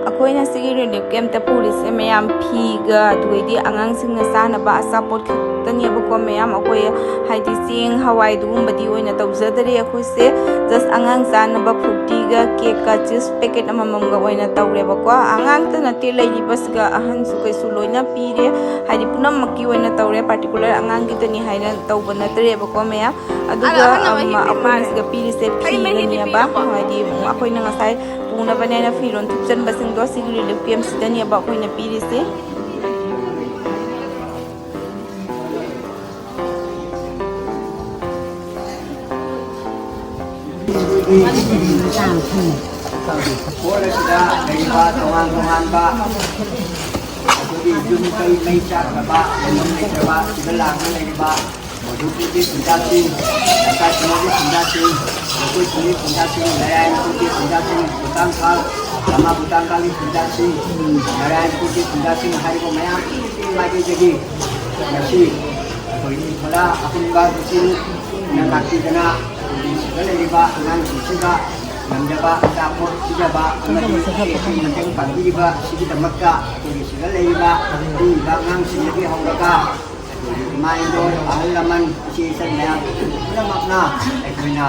ꯑꯩꯈꯣꯏꯅ ꯁꯤꯒꯤ ꯔꯤꯂꯤꯐ ꯀꯦꯝꯞꯇ ꯄꯨꯔꯤꯁꯦ ꯃꯌꯥꯝ ꯐꯤꯒ, ꯑꯗꯨꯗꯩꯗꯤ ꯑꯉꯥꯡꯁꯤꯡꯅ ꯆꯥꯅꯕ ꯑꯆꯥꯄꯣꯠ ꯈꯛꯇꯅꯦꯕꯀꯣ ꯃꯌꯥꯝ꯫ ꯑꯩꯈꯣꯏ ꯍꯥꯏꯗꯤ ꯆꯦꯡ, ꯍꯋꯥꯏ ꯑꯗꯨꯒꯨꯝꯕꯗꯤ ꯑꯣꯏꯅ ꯇꯧꯖꯗꯔꯦ꯫ ꯑꯩꯈꯣꯏꯁꯦ just ꯑꯉꯥꯡ ꯆꯥꯅꯕ ꯐ꯭ꯔꯨꯇꯤꯒ, ꯀꯦꯛꯀ, ꯆꯤꯞꯁ ꯄꯦꯀꯦꯠ ꯑꯃꯃꯝꯒ ꯑꯣꯏꯅ ꯇꯧꯔꯦꯕꯀꯣ꯫ ꯑꯉꯥꯡꯇ ꯅꯠꯇꯦ ꯂꯩꯔꯤꯕꯁꯤꯒ, ꯑꯍꯟꯁꯨ ꯀꯩꯁꯨ ꯂꯣꯏꯅ ꯄꯤꯔꯦ꯫ ꯍꯥꯏꯗꯤ ꯄꯨꯝꯅꯃꯛꯀꯤ ꯑꯣꯏꯅ ꯇꯧꯔꯦ, ꯄꯥꯔꯇꯤꯀꯨꯂꯔ ꯑꯉꯥꯡꯒꯤꯗꯅꯤ ꯍꯥꯏꯅ ꯇꯧꯕ ꯅꯠꯇ꯭ꯔꯦꯕꯀꯣ ꯃꯌꯥꯝ꯫ ꯑꯗꯨꯒ ꯑꯗꯣ ꯑꯍꯟ ꯑꯃ ꯑꯝ, ꯍꯤꯞꯄꯤ ꯑꯩꯈꯣꯏꯅ ꯃꯥꯜꯂꯦ꯫ ꯁꯤꯗ ꯄꯤꯔꯤꯁꯦ ꯍꯩ ꯃꯍꯤꯗꯤ ꯐꯤꯒꯅꯦꯕ꯫ ꯄꯤꯔꯕꯣ? ꯍꯥꯏꯗꯤ ꯑꯩꯈꯣꯏꯅ ꯉꯁꯥꯏ ꯄꯨꯅꯕꯅꯦꯅ ꯐꯤꯔꯣꯜ ꯊꯨꯞꯆꯟꯕꯁꯤꯡꯗꯣ ꯁꯤꯒꯤ ꯔꯤꯂꯤꯐ ꯀꯦꯝꯞꯁꯤꯗꯅꯦꯕ ꯑꯩꯈꯣꯏꯅ ꯄꯤꯔꯤꯁꯦ꯫ ꯍꯣꯜ ꯑꯁꯤꯗ ꯂꯩꯔꯤꯕ ꯇꯣꯉꯥꯟ ꯇꯣꯉꯥꯟꯕ ꯑꯩꯈꯣꯏꯒꯤ ꯌꯨꯝ ꯀꯩ ꯃꯩ ꯆꯥꯛꯈ꯭ꯔꯕ, ꯂꯩꯐꯝ ꯂꯩꯇ꯭ꯔꯕ, ꯁꯤꯗ ꯂꯥꯛꯄ ꯂꯩꯔꯤꯕ ꯃꯙꯨꯄꯨꯔꯒꯤ ꯈꯨꯟꯖꯥꯁꯤꯡ, ꯂꯩꯀꯥꯏ ꯈꯨꯟꯒꯤ ꯈꯨꯟꯖꯥꯁꯤꯡ, ꯂꯩꯀꯣꯏ ꯈꯨꯟꯒꯤ ꯈꯨꯟꯖꯥꯁꯤꯡ, ꯂꯩꯔꯥꯏꯄꯨꯔꯒꯤ ꯈꯨꯟꯖꯥꯁꯤꯡ, ꯕꯨꯇꯥꯟꯈꯥꯜ, ꯂꯃꯥ ꯕꯨꯇꯥꯟꯈꯥꯜꯒꯤ ꯈꯨꯟꯖꯥꯁꯤꯡ, ꯂꯩꯔꯥꯏꯄꯨꯔꯒꯤ ꯈꯨꯟꯖꯥꯁꯤꯡ ꯍꯥꯏꯔꯤꯕ ꯃꯌꯥꯝ ꯃꯥꯏꯀꯩꯗꯒꯤ ꯉꯁꯤ ꯑꯩꯈꯣꯏꯒꯤ ꯏꯐꯣꯂꯥ ꯑꯄꯨꯟꯕ ꯂꯨꯆꯤꯡꯅ ꯂꯥꯛꯄꯤꯗꯅ ꯑꯩꯈꯣꯏꯒꯤ ꯁꯤꯗ ꯂꯩꯔꯤꯕ ꯑꯉꯥꯡꯁꯤꯡꯁꯤꯗ ꯉꯝꯖꯕ ꯑꯆꯥꯄꯣꯠ ꯄꯤꯖꯕ ꯑꯃꯗꯤ ꯃꯇꯦꯡ ꯄꯥꯡꯕꯤꯔꯤꯕ ꯑꯁꯤꯒꯤꯗꯃꯛꯇ ꯑꯩꯈꯣꯏꯒꯤ ꯁꯤꯗ ꯂꯩꯔꯤꯕ ꯄꯤꯔꯤꯕ ꯑꯉꯥꯡꯁꯤꯡꯗꯒꯤ ꯍꯧꯔꯒ ꯑꯩꯈꯣꯏꯒꯤ ꯏꯃꯥ ꯏꯟꯗꯣꯜ, ꯑꯍꯜ ꯂꯃꯟ, ꯏꯆꯦ ꯏꯆꯟ ꯃꯌꯥꯝ ꯄꯨꯝꯅꯃꯛꯅ ꯑꯩꯈꯣꯏꯅ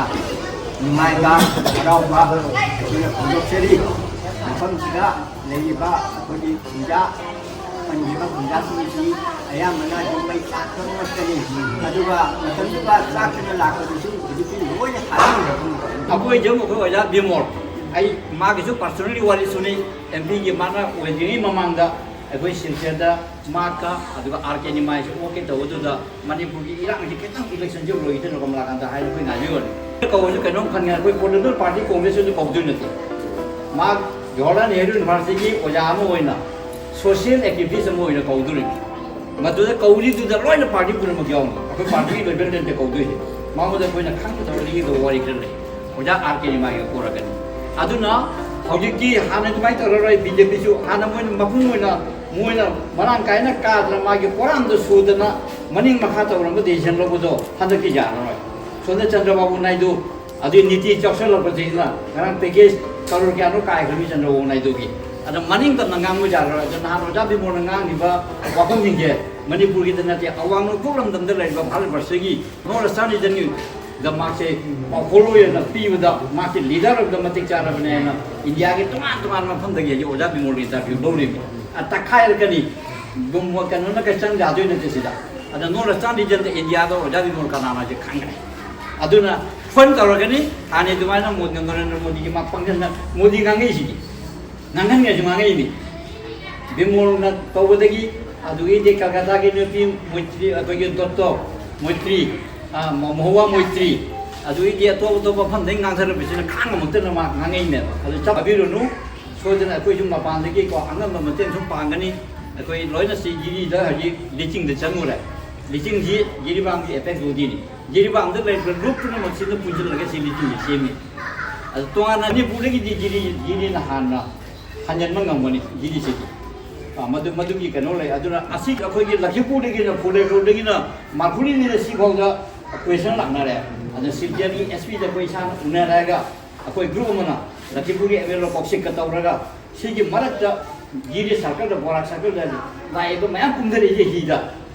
ꯅꯨꯡꯉꯥꯏꯕ, ꯍꯔꯥꯎꯕ ꯑꯩꯈꯣꯏꯅ ꯐꯣꯡꯗꯣꯛꯆꯔꯤ꯫ ꯃꯐꯝꯁꯤꯗ ꯂꯩꯔꯤꯕ ꯑꯩꯈꯣꯏꯒꯤ ꯈꯨꯟꯖꯥ ꯐꯪꯈꯤꯕ ꯈꯨꯟꯖꯥꯁꯤꯡꯁꯤ ꯑꯌꯥꯝꯕꯅ ꯑꯗꯨꯝ ꯃꯩ ꯆꯥꯛꯄ ꯉꯥꯛꯇꯅꯤ꯫ ꯑꯗꯨꯒ ꯃꯇꯝꯗꯨꯗ ꯆꯥꯛꯇꯅ ꯂꯥꯛꯄꯗꯨꯁꯨ ꯍꯧꯖꯤꯛꯇꯤ ꯂꯣꯏꯅ ꯍꯥꯟꯅꯈ꯭ꯔꯕꯅꯤ꯫ ꯑꯩꯈꯣꯏꯁꯨ ꯑꯩꯈꯣꯏ ꯑꯣꯖꯥ ꯕꯤꯃꯣꯜ, ꯑꯩ ꯃꯥꯒꯤꯁꯨ ꯄꯥꯔꯁꯣꯅꯦꯜꯂꯤ ꯋꯥꯔꯤꯁꯨꯅꯤ꯫ ꯑꯦꯝ ꯄꯤꯒꯤ ꯃꯥꯅ ꯑꯣꯏꯗ꯭ꯔꯤꯉꯩ ꯃꯃꯥꯡꯗ ꯑꯩꯈꯣꯏ ꯁꯤꯜꯆꯔꯗ ꯃꯍꯥꯛꯀ ꯑꯗꯨꯒ ꯑꯥꯔ ꯀꯦ ꯅꯤꯃꯥꯏꯁꯨ ꯑꯣꯛꯀꯦ ꯇꯧꯕꯗꯨꯗ ꯃꯅꯤꯄꯨꯔꯒꯤ ꯏꯔꯥꯡꯁꯤ ꯈꯤꯇꯪ ꯏꯂꯦꯛꯁꯟꯁꯤ ꯂꯣꯏꯈꯤꯗꯅ ꯀꯃꯂꯥꯀꯥꯟꯇ ꯍꯥꯏꯅ ꯑꯩꯈꯣꯏ ꯉꯥꯏꯕꯤꯌꯨꯅꯤ꯫ ꯀꯧꯕꯁꯨ ꯀꯩꯅꯣꯝ ꯈꯟꯒꯦ, ꯑꯩꯈꯣꯏ ꯄꯣꯂꯤꯇꯤꯀꯦꯜ ꯄꯥꯔꯇꯤ ꯀꯣꯡꯒ꯭ꯔꯦꯁꯁꯨ ꯀꯧꯗꯣꯏ ꯅꯠꯇꯦ꯫ ꯃꯥ ꯖꯋꯥꯍꯔꯂꯥꯜ ꯅꯦꯍꯔꯨ ꯌꯨꯅꯤꯚꯔꯁꯤꯇꯤꯒꯤ ꯑꯣꯖꯥ ꯑꯃ ꯑꯣꯏꯅ ꯁꯣꯁꯤꯌꯦꯜ ꯑꯦꯛꯇꯤꯚꯤꯁ ꯑꯃ ꯑꯣꯏꯅ ꯀꯧꯗꯣꯔꯤꯕꯅꯤ꯫ ꯃꯗꯨꯗ ꯀꯧꯔꯤꯗꯨꯗ ꯂꯣꯏꯅ ꯄꯥꯔꯇꯤ ꯄꯨꯝꯅꯃꯛ ꯌꯥꯎꯅꯤ꯫ ꯑꯩꯈꯣꯏ ꯄꯥꯔꯇꯤꯒꯤ ꯂꯦꯚꯦꯜꯗ ꯅꯠꯇꯦ ꯀꯧꯗꯣꯏꯁꯦ꯫ ꯃꯉꯣꯟꯗ ꯑꯩꯈꯣꯏꯅ ꯈꯪꯒꯗꯕ ꯂꯤꯒꯗꯕ ꯋꯥꯔꯤ ꯈꯔ ꯂꯩ꯫ ꯑꯣꯖꯥ ꯑꯥꯔ ꯀꯦ ꯅꯤꯃꯥꯏꯒ ꯀꯧꯔꯛꯀꯅꯤ꯫ ꯑꯗꯨꯅ ꯍꯧꯖꯤꯛꯇꯤ ꯍꯥꯟꯅ ꯑꯗꯨꯃꯥꯏꯅ ꯇꯧꯔꯔꯣꯏ꯫ ꯕꯤ ꯖꯦ ꯄꯤꯁꯨ ꯍꯥꯟꯅ ꯃꯣꯏꯅ ꯃꯄꯨꯡ ꯑꯣꯏꯅ ꯃꯣꯏꯅ ꯃꯔꯥꯡ ꯀꯥꯏꯅ ꯀꯥꯗꯅ ꯃꯥꯒꯤ ꯄꯣꯔꯥꯝꯗ ꯁꯨꯗꯅ ꯃꯅꯤꯡ ꯃꯈꯥ ꯇꯧꯔꯝꯕ ꯗꯤꯁꯤꯖꯟ ꯂꯧꯕꯗꯣ ꯍꯟꯗꯛꯇꯤ ꯌꯥꯔꯔꯣꯏ꯫ ꯁꯣꯝꯗ ꯆꯟꯗ꯭ꯔꯕꯥꯕꯨ ꯅꯥꯏꯗꯨ ꯑꯗꯨꯒꯤ ꯅꯤꯇꯤ ꯆꯥꯎꯁꯜꯂꯛꯄꯁꯤꯅ ꯉꯔꯥꯡ ꯄꯦꯀꯦꯖ ꯀꯔꯣꯔ ꯀꯌꯥꯅꯣ ꯀꯥꯏꯈ꯭ꯔꯃꯤ ꯆꯟꯗ꯭ꯔꯕꯥꯕꯨ ꯅꯥꯏꯗꯨꯒꯤ꯫ ꯑꯗꯣ ꯃꯅꯤꯡ ꯇꯝꯅ ꯉꯥꯡꯕ ꯌꯥꯔꯔꯣꯏ꯫ ꯑꯗꯣ ꯅꯍꯥꯟ ꯑꯣꯖꯥ ꯕꯤꯃꯣꯜꯅ ꯉꯥꯡꯂꯤꯕ ꯋꯥꯐꯝꯁꯤꯡꯁꯦ ꯃꯅꯤꯄꯨꯔꯒꯤꯗ ꯅꯠꯇꯦ, ꯑꯋꯥꯡ ꯅꯣꯡꯄꯣꯛ ꯂꯝꯗꯝꯗ ꯂꯩꯔꯤꯕ ꯚꯥꯔꯠ ꯕꯔꯁꯒꯤ ꯅꯣꯔꯠ ꯏꯁꯇꯔꯟ ꯔꯤꯖꯟꯒꯤꯗ ꯃꯥꯁꯦ ꯄꯥꯎꯈꯣꯜ ꯑꯣꯏꯅ ꯄꯤꯕꯗ ꯃꯥꯁꯦ ꯂꯤꯗꯔ ꯑꯣꯏꯕꯗ ꯃꯇꯤꯛ ꯆꯥꯔꯕꯅꯦꯅ ꯏꯟꯗꯤꯌꯥꯒꯤ ꯇꯣꯉꯥꯟ ꯇꯣꯉꯥꯟꯕ ꯃꯐꯝꯗꯒꯤ ꯍꯧꯖꯤꯛ ꯑꯣꯖꯥ ꯕꯤꯃꯣꯜꯒꯤ ꯏꯟꯇꯔꯚ꯭ꯌꯨ ꯂꯧꯔꯤꯕ꯫ ꯑ, ꯇꯛꯈꯥꯏꯔꯛꯀꯅꯤ꯫ ꯕꯣꯝ ꯀꯩꯅꯣꯅ ꯀꯩ ꯆꯪ ꯌꯥꯗꯣꯏ ꯅꯠꯇꯦ ꯁꯤꯗ꯫ ꯑꯗ ꯅꯣꯔꯠ ꯏꯁꯇꯔꯟ ꯔꯤꯖꯟꯗ ꯏꯟꯗꯤꯌꯥꯗ ꯑꯣꯖꯥ ꯕꯤꯃꯣꯜ ꯀꯅꯥꯅꯣꯁꯦ ꯈꯪꯒꯅꯤ꯫ ꯑꯗꯨꯅ ꯐꯟ ꯇꯧꯔꯒꯅꯤ꯫ ꯍꯥꯟꯅ ꯑꯗꯨꯃꯥꯏꯅ ꯃꯣꯗꯤ, ꯅꯔꯦꯟꯗ꯭ꯔ ꯃꯣꯗꯤꯒꯤ ꯃꯥ ꯄꯪꯖꯟꯗ ꯃꯣꯗꯤ ꯉꯥꯡꯉꯛꯏꯁꯤꯗꯤ꯫ ꯉꯥꯡꯍꯟꯒꯦꯁꯨ ꯉꯥꯡꯉꯛꯏꯅꯤ꯫ ꯕꯤꯃꯣꯜꯅ ꯇꯧꯕꯗꯒꯤ, ꯑꯗꯨꯗꯒꯤꯗꯤ ꯀꯜꯀꯇꯥꯒꯤ ꯅꯨꯄꯤ ꯃꯣꯏꯇ꯭ꯔꯤ, ꯑꯩꯈꯣꯏꯒꯤ ꯗꯣꯠꯇꯣ ꯃꯣꯏꯇ꯭ꯔꯤ, ꯑ, ꯃ-, ꯃꯍꯨꯋꯥ ꯃꯣꯏꯇ꯭ꯔꯤ, ꯑꯗꯨꯗꯒꯤꯗꯤ ꯑꯇꯣꯞ ꯑꯇꯣꯞꯄ ꯃꯐꯝꯗꯒꯤ ꯉꯥꯡꯊꯔꯛꯄꯁꯤꯅ ꯈꯥꯡ ꯉꯝꯃꯛꯇꯅ ꯃꯥ ꯉꯥꯡꯉꯛꯏꯅꯦꯕ꯫ ꯑꯗꯨ ꯆꯞ ꯐꯥꯕꯤꯔꯨꯅꯨ꯫ ꯁꯣꯏꯗꯅ ꯑꯩꯈꯣꯏꯁꯨ ꯃꯄꯥꯟꯗꯒꯤꯀꯣ ꯑꯉꯝꯕ ꯃꯇꯦꯡ ꯁꯨꯝ ꯄꯥꯡꯒꯅꯤ꯫ ꯑꯩꯈꯣꯏ ꯂꯣꯏꯅ ꯁꯤ ꯖꯤꯔꯤꯗ ꯍꯧꯖꯤꯛ ꯂꯤꯆꯤꯡꯗ ꯆꯪꯉꯨꯔꯦ꯫ ꯂꯤꯆꯤꯡꯁꯤ ꯖꯤꯔꯤꯕꯥꯝꯒꯤ ꯑꯦꯄꯦꯛꯁ ꯕꯣꯗꯤꯅꯤ꯫ ꯖꯤꯔꯤꯕꯥꯝꯗ ꯂꯩꯔꯤꯕ ꯂꯨꯞ ꯄꯨꯝꯅꯃꯛꯁꯤꯅ ꯄꯨꯟꯁꯤꯜꯂꯒ ꯁꯤ ꯂꯤꯆꯤꯡꯁꯤ ꯁꯦꯝꯃꯤ꯫ ꯑꯗꯨ ꯇꯣꯉꯥꯟꯅ ꯃꯅꯤꯄꯨꯔꯗꯒꯤꯗꯤ ꯖꯤꯔꯤ, ꯖꯤꯔꯤꯅ ꯍꯥꯟꯅ ꯍꯟꯖꯤꯟꯕ ꯉꯝꯒꯅꯤ, ꯖꯤꯔꯤꯁꯤꯗꯤ꯫ ꯑ, ꯃꯗꯨ, ꯃꯗꯨꯒꯤ ꯀꯩꯅꯣ ꯂꯩ꯫ ꯑꯗꯨꯅ ꯑꯁꯤ ꯑꯩꯈꯣꯏꯒꯤ ꯂꯈꯤꯄꯨꯔꯗꯒꯤꯅ, ꯐꯨꯂꯦꯀꯨꯔꯗꯒꯤꯅ ꯃꯥꯔꯈꯨꯔꯤꯅꯤꯅ ꯁꯤꯐꯥꯎꯗ ꯀ꯭ꯋꯦꯁꯟ ꯂꯥꯛꯅꯔꯦ꯫ ꯑꯗꯨꯅ ꯁꯤꯜꯆꯔꯒꯤ ꯑꯦꯁ ꯄꯤꯗ ꯑꯩꯈꯣꯏ ꯏꯁꯥꯅ ꯎꯅꯔꯒ ꯑꯩꯈꯣꯏ ꯒ꯭ꯔꯨꯞ ꯑꯃꯅ ꯂꯈꯤꯄꯨꯔꯒꯤ ꯑꯦꯝ ꯑꯦꯜ ꯑꯦ ꯀꯧꯁꯤꯛꯀ ꯇꯧꯔꯒ ꯁꯤꯒꯤ ꯃꯔꯛꯇ ꯒꯤꯔꯤ ꯁꯔꯀꯜꯗ, ꯕꯣꯔꯥꯛ ꯁꯔꯀꯜꯗ ꯂꯥꯛꯏꯕ ꯃꯌꯥꯝ ꯀꯨꯝꯊꯔꯛꯏꯁꯦ ꯍꯤꯗ꯫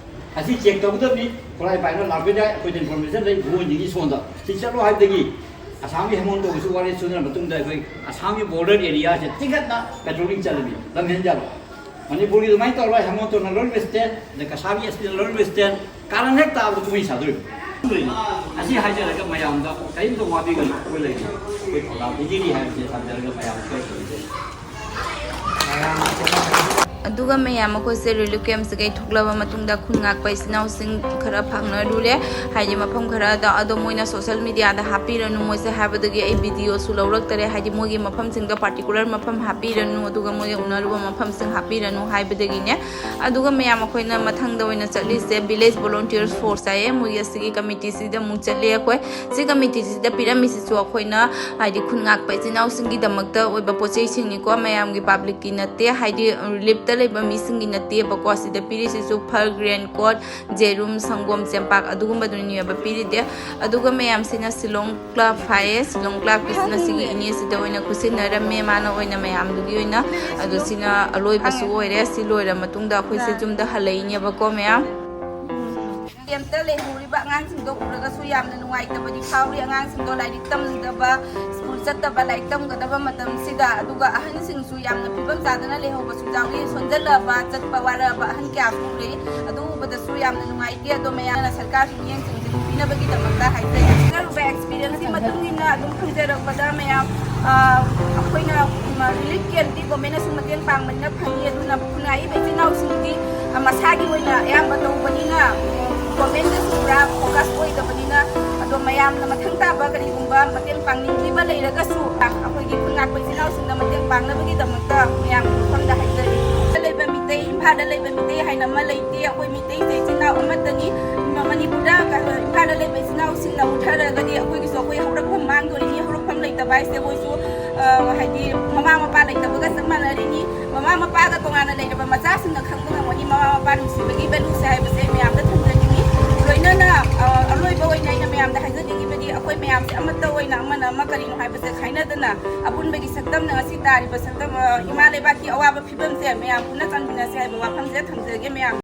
ꯑꯁꯤ ꯆꯦꯛ ꯇꯧꯒꯗꯕꯅꯤ꯫ ꯈꯨꯠꯂꯥꯏ ꯄꯥꯏꯅ ꯂꯥꯛꯄ ꯌꯥꯏ, ꯑꯩꯈꯣꯏꯗ ꯏꯟꯐꯣꯔꯃꯦꯁꯟ ꯂꯩ, ꯃꯣꯏꯗꯒꯤ ꯁꯣꯟꯗ ꯁꯤ ꯆꯠꯂꯣ ꯍꯥꯏꯕꯗꯒꯤ ꯑꯁꯥꯝꯒꯤ ꯍꯦꯃꯣꯟꯇꯧꯕꯁꯨ ꯋꯥꯔꯦ ꯁꯨꯅꯔ ꯃꯇꯨꯡꯗ ꯑꯩꯈꯣꯏ ꯑꯁꯥꯝꯒꯤ ꯕꯣꯔꯗꯔ ꯑꯦꯔꯤꯌꯥꯁꯦ ꯇꯤꯡꯈꯠꯅ ꯄꯦꯇ꯭ꯔꯣꯂꯤꯡ ꯆꯠꯂꯝꯃꯤ꯫ ꯂꯝꯍꯦꯟ ꯌꯥꯔꯣꯏ꯫ ꯃꯅꯤꯄꯨꯔꯒꯤ ꯑꯗꯨꯃꯥꯏꯅ ꯇꯧꯔꯣꯏ꯫ ꯍꯦꯃꯟꯇꯅ ꯂꯧꯔꯤꯕ stand, ꯑꯗꯩ ꯀꯁꯥꯕꯤ ꯑꯦꯁ ꯇꯤꯅ ꯂꯧꯔꯤꯕ stand, ꯀꯥꯔꯟ ꯍꯦꯛ ꯇꯥꯕꯗ ꯀꯨꯝꯍꯩ ꯁꯥꯗꯣꯏꯅꯤ꯫ ꯑꯁꯤ ꯍꯥꯏꯖꯔꯒ ꯃꯌꯥꯝꯗ ꯀꯔꯤꯝꯇ ꯋꯥꯕꯤꯒꯅꯨ꯫ ꯑꯩꯈꯣꯏ ꯂꯩꯔꯤ, ꯑꯩꯈꯣꯏ ꯊꯧꯗꯥꯡ ꯄꯤꯖꯔꯤ ꯍꯥꯏꯕꯁꯦ ꯊꯝꯖꯔꯒ ꯃꯌꯥꯝ ꯑꯩꯈꯣꯏ ꯇꯧꯖꯩ꯫ ꯑꯗꯨꯒ ꯃꯌꯥꯝ ꯑꯩꯈꯣꯏꯁꯦ ꯔꯤꯂꯤꯐ ꯀꯦꯝꯞꯁꯤꯗꯒꯤ ꯊꯣꯛꯂꯕ ꯃꯇꯨꯡꯗ ꯈꯨꯟ ꯉꯥꯛꯄ ꯏꯆꯤꯟ ꯏꯅꯥꯎꯁꯤꯡ ꯈꯔ ꯐꯥꯡꯅꯔꯨꯔꯦ꯫ ꯍꯥꯏꯗꯤ ꯃꯐꯝ ꯈꯔꯗ, ꯑꯗꯣ ꯃꯣꯏꯅ ꯁꯣꯁꯦꯜ ꯃꯤꯗꯤꯌꯥꯗ ꯍꯥꯞꯄꯤꯔꯅꯨ ꯃꯣꯏꯁꯦ ꯍꯥꯏꯕꯗꯒꯤ ꯑꯩ ꯚꯤꯗꯤꯑꯣꯁꯨ ꯂꯧꯔꯛꯇꯔꯦ꯫ ꯍꯥꯏꯗꯤ ꯃꯣꯏꯒꯤ ꯃꯐꯝꯁꯤꯡꯗꯣ ꯄꯥꯔꯇꯤꯀꯨꯂꯔ ꯃꯐꯝ ꯍꯥꯞꯄꯤꯔꯅꯨ, ꯑꯗꯨꯒ ꯃꯣꯏꯒ ꯎꯅꯔꯨꯕ ꯃꯐꯝꯁꯤꯡ ꯍꯥꯞꯄꯤꯔꯅꯨ ꯍꯥꯏꯕꯗꯒꯤꯅꯦ꯫ ꯑꯗꯨꯒ ꯃꯌꯥꯝ ꯑꯩꯈꯣꯏꯅ ꯃꯊꯪꯗ ꯑꯣꯏꯅ ꯆꯠꯂꯤꯁꯦ ꯚꯤꯂꯦꯖ ꯚꯣꯂꯨꯟꯇꯤꯌꯔ ꯐꯣꯔꯁ ꯍꯥꯏꯌꯦ, ꯃꯣꯏꯒꯤ ꯑꯁꯤꯒꯤ ꯀꯃꯤꯇꯤꯁꯤꯗ ꯑꯃꯨꯛ ꯆꯠꯂꯦ ꯑꯩꯈꯣꯏ꯫ ꯁꯤ ꯀꯃꯤꯇꯤꯁꯤꯗ ꯄꯤꯔꯝꯃꯤꯁꯤꯁꯨ ꯑꯩꯈꯣꯏꯅ ꯍꯥꯏꯗꯤ ꯈꯨꯟ ꯉꯥꯛꯄ ꯏꯆꯤꯟ ꯏꯅꯥꯎꯁꯤꯡꯒꯤꯗꯃꯛꯇ ꯑꯣꯏꯕ ꯄꯣꯠ ꯆꯩꯁꯤꯡꯅꯤꯀꯣ, ꯃꯌꯥꯝꯒꯤ ꯄꯕ꯭ꯂꯤꯛꯀꯤ ꯅꯠꯇꯦ, ꯍꯥꯏꯗꯤ ꯔꯤꯂꯤꯐꯇ ꯂꯩꯕ ꯃꯤꯁꯤꯡꯒꯤ ꯅꯠꯇꯦꯕꯀꯣ꯫ ꯁꯤꯗ ꯄꯤꯔꯤꯁꯤꯁꯨ ꯐꯛ, ꯔꯦꯟꯀꯣꯠ, ꯖꯦꯔꯨꯝ, ꯁꯪꯒꯣꯝ, ꯆꯦꯡꯄꯥꯛ ꯑꯗꯨꯒꯨꯝꯕꯗꯨꯅꯦꯕ ꯄꯤꯔꯤꯗꯤ꯫ ꯑꯗꯨꯒ ꯃꯌꯥꯝꯁꯤꯅ ꯁꯤꯂꯣꯡ ꯀ꯭ꯂꯕ ꯍꯥꯏꯌꯦ꯫ ꯁꯤꯂꯣꯡ ꯀ꯭ꯂꯕꯀꯤꯁꯤꯅ ꯁꯤꯒꯤ ꯏꯅꯦꯁꯤꯗ ꯑꯣꯏꯅ ꯈꯨꯠꯁꯤꯟꯅꯔꯝꯃꯦ, ꯃꯥꯅ ꯑꯣꯏꯅ ꯃꯌꯥꯝꯗꯨꯒꯤ ꯑꯣꯏꯅ꯫ ꯑꯗꯣ ꯁꯤꯅ ꯑꯂꯣꯏꯕꯁꯨ ꯑꯣꯏꯔꯦ꯫ ꯁꯤ ꯂꯣꯏꯔ ꯃꯇꯨꯡꯗ ꯑꯩꯈꯣꯏꯁꯦ ꯌꯨꯝꯗ ꯍꯜꯂꯛꯏꯅꯦꯕꯀꯣ ꯃꯌꯥꯝ꯫ ꯀꯦꯝꯞꯇ ꯂꯩꯍꯧꯔꯤꯕ ꯑꯉꯥꯡꯁꯤꯡꯗꯣ ꯎꯔꯒꯁꯨ ꯌꯥꯝꯅ ꯅꯨꯡꯉꯥꯏꯇꯕꯗꯤ ꯐꯥꯎꯔꯤ꯫ ꯑꯉꯥꯡꯁꯤꯡꯗꯣ ꯂꯥꯏꯔꯤꯛ ꯇꯝꯗꯕ, ꯁ꯭ꯀꯨꯜ ꯆꯠꯇꯕ, ꯂꯥꯏꯔꯤꯛ ꯇꯝꯒꯗꯕ ꯃꯇꯝꯁꯤꯗ, ꯑꯗꯨꯒ ꯑꯍꯟꯁꯤꯡꯁꯨ ꯌꯥꯝꯅ ꯐꯤꯕꯝ ꯆꯥꯗꯅ ꯂꯩꯍꯧꯕꯁꯨ ꯌꯥꯎꯏ꯫ ꯁꯣꯟꯖꯜꯂꯕ, ꯆꯠꯄ ꯋꯥꯔꯛꯑꯕ ꯑꯍꯟ ꯀꯌꯥꯁꯨ ꯎꯔꯦ꯫ ꯑꯗꯨ ꯎꯕꯗꯁꯨ ꯌꯥꯝꯅ ꯅꯨꯡꯉꯥꯏꯇꯦ꯫ ꯑꯗꯣ ꯃꯌꯥꯝꯅ ꯁꯔꯀꯥꯔꯁꯨ ꯃꯤꯠꯌꯦꯡ ꯆꯪꯁꯤꯟꯕꯤꯅꯕꯒꯤꯗꯃꯛꯇ ꯍꯥꯏꯖꯔꯤ꯫ ꯆꯠꯆꯔꯨꯕ ꯑꯦꯛꯁꯄꯤꯔꯤꯌꯦꯟꯁꯀꯤ ꯃꯇꯨꯡ ꯏꯟꯅ ꯑꯗꯨꯝ ꯈꯪꯖꯔꯛꯄꯗ ꯃꯌꯥꯝ, ꯑ, ꯑꯩꯈꯣꯏꯅ, ꯎꯝ, ꯔꯤꯂꯤꯐ ꯀꯦꯝꯞꯇꯤ ꯒꯣꯔꯃꯦꯟꯅꯁꯨ ꯃꯇꯦꯡ ꯄꯥꯡꯕꯅꯤꯅ ꯐꯪꯉꯤ꯫ ꯑꯗꯨꯅ ꯈꯨꯟꯅꯥꯏꯔꯤꯕ ꯏꯆꯤꯜ ꯏꯅꯥꯎꯁꯤꯡꯗꯤ, ꯑ, ꯃꯁꯥꯒꯤ ꯑꯣꯏꯅ ꯑꯌꯥꯝꯕ ꯇꯧꯕꯅꯤꯅ, ꯎꯝ, ꯒꯣꯔꯃꯦꯟꯗꯁꯨ ꯄꯨꯔꯥ ꯐꯣꯀꯁ ꯑꯣꯏꯗꯕꯅꯤꯅ, ꯑꯗꯣ ꯃꯌꯥꯝꯅ ꯃꯊꯪ ꯇꯥꯕ ꯀꯔꯤꯒꯨꯝꯕ ꯃꯇꯦꯡ ꯄꯥꯡꯅꯤꯡꯕꯤꯕ ꯂꯩꯔꯒꯁꯨ, ꯑꯩꯈꯣꯏꯒꯤ ꯈꯨꯟ ꯉꯥꯛꯄ ꯏꯆꯤꯜ ꯏꯅꯥꯎꯁꯤꯡꯗ ꯃꯇꯦꯡ ꯄꯥꯡꯅꯕꯒꯤꯗꯃꯛꯇ ꯃꯌꯥꯝꯒꯤ ꯃꯐꯝꯗ ꯍꯥꯏꯖꯔꯤ꯫ ꯂꯩꯕ ꯃꯤꯇꯩ, ꯏꯝꯐꯥꯜꯗ ꯂꯩꯕ ꯃꯤꯇꯩ ꯍꯥꯏꯅ ꯑꯃ ꯂꯩꯇꯦ꯫ ꯑꯩꯈꯣꯏ ꯃꯤꯇꯩꯁꯦ ꯏꯆꯤꯜ ꯏꯅꯥꯎ ꯑꯃꯠꯇꯅꯤ꯫ ꯃꯅꯤꯄꯨꯔꯗ, ꯏꯝꯐꯥꯜꯗ ꯂꯩꯕ ꯏꯆꯤꯜ ꯏꯅꯥꯎꯁꯤꯡꯅ ꯃꯨꯠꯊꯔꯒꯗꯤ ꯑꯩꯈꯣꯏꯒꯤꯁꯨ ꯑꯩꯈꯣꯏ ꯍꯧꯔꯛꯐꯝ ꯃꯥꯡꯗꯣꯔꯤꯅꯤ꯫ ꯍꯧꯔꯛꯐꯝ ꯂꯩꯇꯕ ꯍꯥꯏꯁꯦ ꯑꯩꯈꯣꯏꯁꯨ, ꯑ, ꯍꯥꯏꯗꯤ ꯃꯃꯥ ꯃꯄꯥ ꯂꯩꯇꯕꯒ ꯆꯞ ꯃꯥꯟꯅꯔꯤꯅꯤ꯫ ꯃꯃꯥ ꯃꯄꯥꯒ ꯇꯣꯉꯥꯟꯅ ꯂꯩꯔꯕ ꯃꯆꯥꯁꯤꯡꯅ ꯈꯪꯕ ꯉꯝꯒꯅꯤ ꯃꯃꯥ ꯃꯄꯥ ꯅꯨꯡꯁꯤꯕꯒꯤ ꯚꯦꯂꯨꯁꯦ ꯍꯥꯏꯕꯁꯦ ꯑꯩ ꯃꯌꯥꯝꯗ ꯊꯝꯖꯅꯤꯡꯉꯤ꯫ ꯂꯣꯏꯅꯅ, ꯑ, ꯑꯔꯣꯏꯕ ꯑꯣꯏꯅ ꯑꯩꯅ ꯃꯌꯥꯝꯗ ꯍꯥꯏꯖꯅꯤꯡꯉꯤꯕꯗꯤ ꯑꯩꯈꯣꯏ ꯃꯌꯥꯝꯁꯦ ꯑꯃꯠꯇ ꯑꯣꯏꯅ ꯑꯃꯅ ꯑꯃ ꯀꯔꯤꯅꯣ ꯍꯥꯏꯕꯁꯦ ꯈꯥꯏꯅꯗꯅ ꯑꯄꯨꯟꯕꯒꯤ ꯁꯛꯇꯝꯅ ꯉꯁꯤ ꯇꯥꯔꯤꯕ ꯁꯛꯇꯝ, ꯑ, ꯏꯃꯥ ꯂꯩꯕꯥꯛꯀꯤ ꯑꯋꯥꯕ ꯐꯤꯕꯝꯁꯦ ꯃꯌꯥꯝ ꯄꯨꯟꯅ ꯆꯪꯃꯤꯟꯅꯁꯦ ꯍꯥꯏꯕ ꯋꯥꯐꯝꯁꯦ ꯊꯝꯖꯒꯦ ꯃꯌꯥꯝ꯫